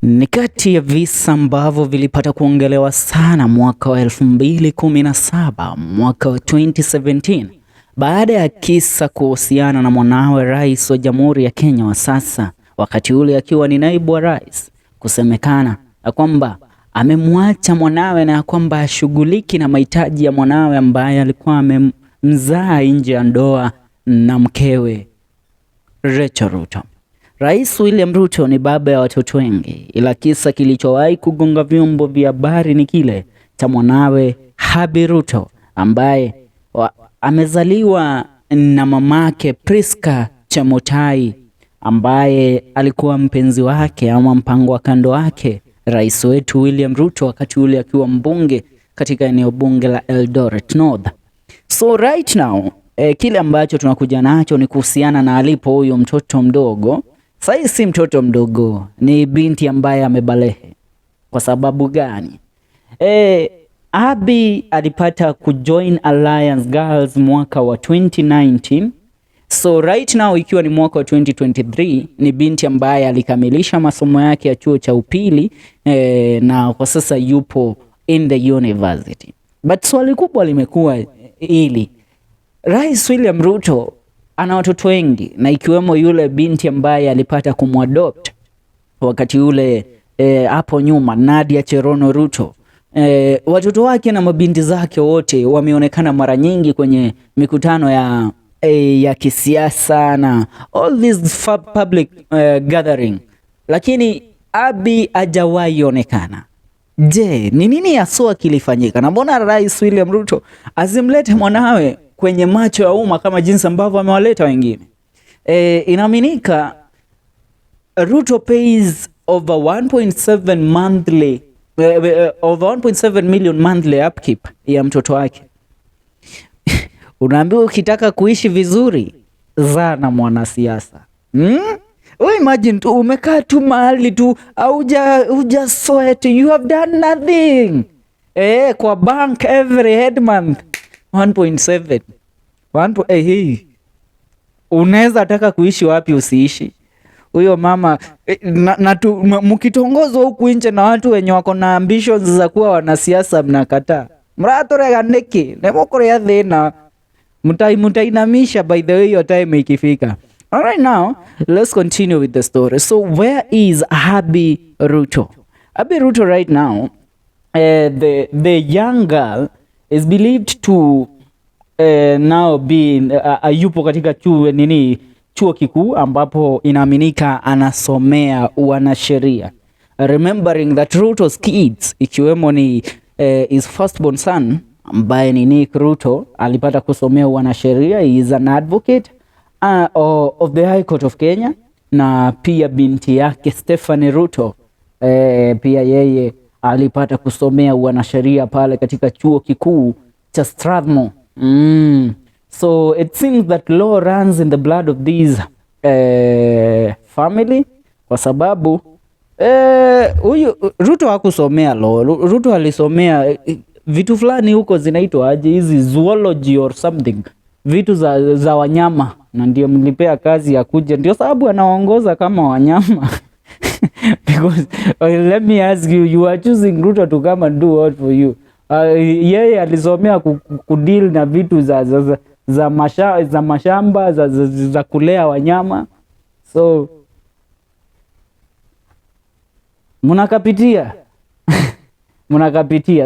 Ni kati ya visa ambavyo vilipata kuongelewa sana mwaka wa 2017, mwaka wa 2017, baada ya kisa kuhusiana na mwanawe rais wa Jamhuri ya Kenya wa sasa, wakati ule akiwa ni naibu wa rais, kusemekana ya kwamba amemwacha mwanawe na ya kwamba ashughuliki na mahitaji ya mwanawe ambaye alikuwa amemzaa nje ya ndoa na mkewe Rachel Ruto. Rais William Ruto ni baba ya watoto wengi, ila kisa kilichowahi kugonga vyombo vya habari ni kile cha mwanawe Habi Ruto ambaye amezaliwa na mamake Priska Chemutai ambaye alikuwa mpenzi wake ama mpango wa kando wake rais wetu William Ruto wakati ule akiwa mbunge katika eneo bunge la Eldoret North. So right now kile ambacho tunakuja nacho ni kuhusiana na alipo huyo mtoto mdogo. Sasa si mtoto mdogo, ni binti ambaye amebalehe. Kwa sababu gani? Abby alipata kujoin Alliance Girls mwaka wa 2019. So right now ikiwa ni mwaka wa 2023, ni binti ambaye alikamilisha masomo yake ya chuo cha upili na kwa sasa yupo in the university. But swali kubwa limekuwa hili: Rais William Ruto ana watoto wengi na ikiwemo yule binti ambaye alipata kumwadopt wakati ule hapo nyuma, Nadia Cherono Ruto. Watoto wake na mabinti zake wote wameonekana mara nyingi kwenye mikutano ya kisiasa na all these public gathering, lakini Abby hajawahi onekana. Je, ni nini haswa kilifanyika na mbona Rais William Ruto asimlete mwanawe kwenye macho ya umma kama jinsi ambavyo amewaleta wengine? Inaaminika Ruto pays over 1.7 monthly over 1.7 million monthly upkeep ya mtoto wake. Unaambiwa ukitaka kuishi vizuri zaa na mwanasiasa, We imagine tu umekaa tu mahali tu hauja sweat, you have done nothing. Kwa bank every head month 1.7. Hey. Unaweza taka kuishi wapi usiishi? Huyo mama na mkitongozwa huku nje na watu wenye wako na ambitions za kuwa wanasiasa mnakataa. Mratorega niki nemukuria thina mtainamisha by the way your time ikifika. All right, now let's continue with the story. So where is Abby Ruto? Abby Ruto right now, the young girl is believed to now be yupo katika chuo kikuu ambapo inaaminika anasomea wanasheria. Remembering that Ruto's kids ikiwemo ni his firstborn son ambaye ni Nick Ruto alipata kusomea wanasheria, he is an advocate of the High Court of Kenya, na pia binti yake Stephanie Ruto pia yeye alipata kusomea wanasheria pale katika chuo kikuu cha Strathmore. So it seems that law runs in the blood of this family kwa sababu huyu Ruto hakusomea law. Ruto alisomea vitu fulani huko zinaitwa aje hizi, zoology or something, vitu za wanyama, na ndio mlipea kazi ya kuja, ndio sababu anaongoza kama wanyama because let me ask you, you are choosing Ruto to come and do what for you? Yeye alisomea kudeal na vitu za mashamba za kulea wanyama, so mnakapitia.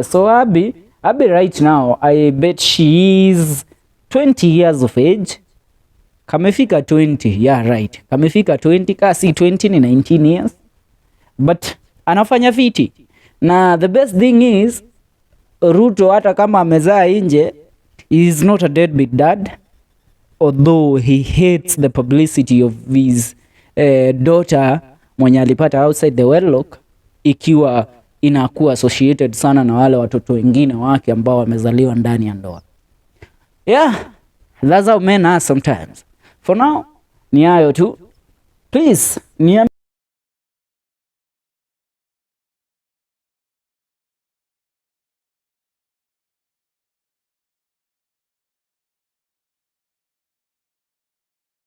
So Abby right now I bet she is 20 years of age. Kamefika 20, yeah right. Kamefika 20, kasi 20 ni 19 years. But anafanya fiti. Na the best thing is Ruto hata kama amezaa nje, he is not a deadbeat dad, although he hates the publicity of his daughter mwenye alipata outside the wedlock ikiwa inakuwa associated sana na wale watoto wengine wake ambao wamezaliwa ndani ya ndoa. Yeah, that's how men are sometimes. For now, ni hayo tu. Please, ni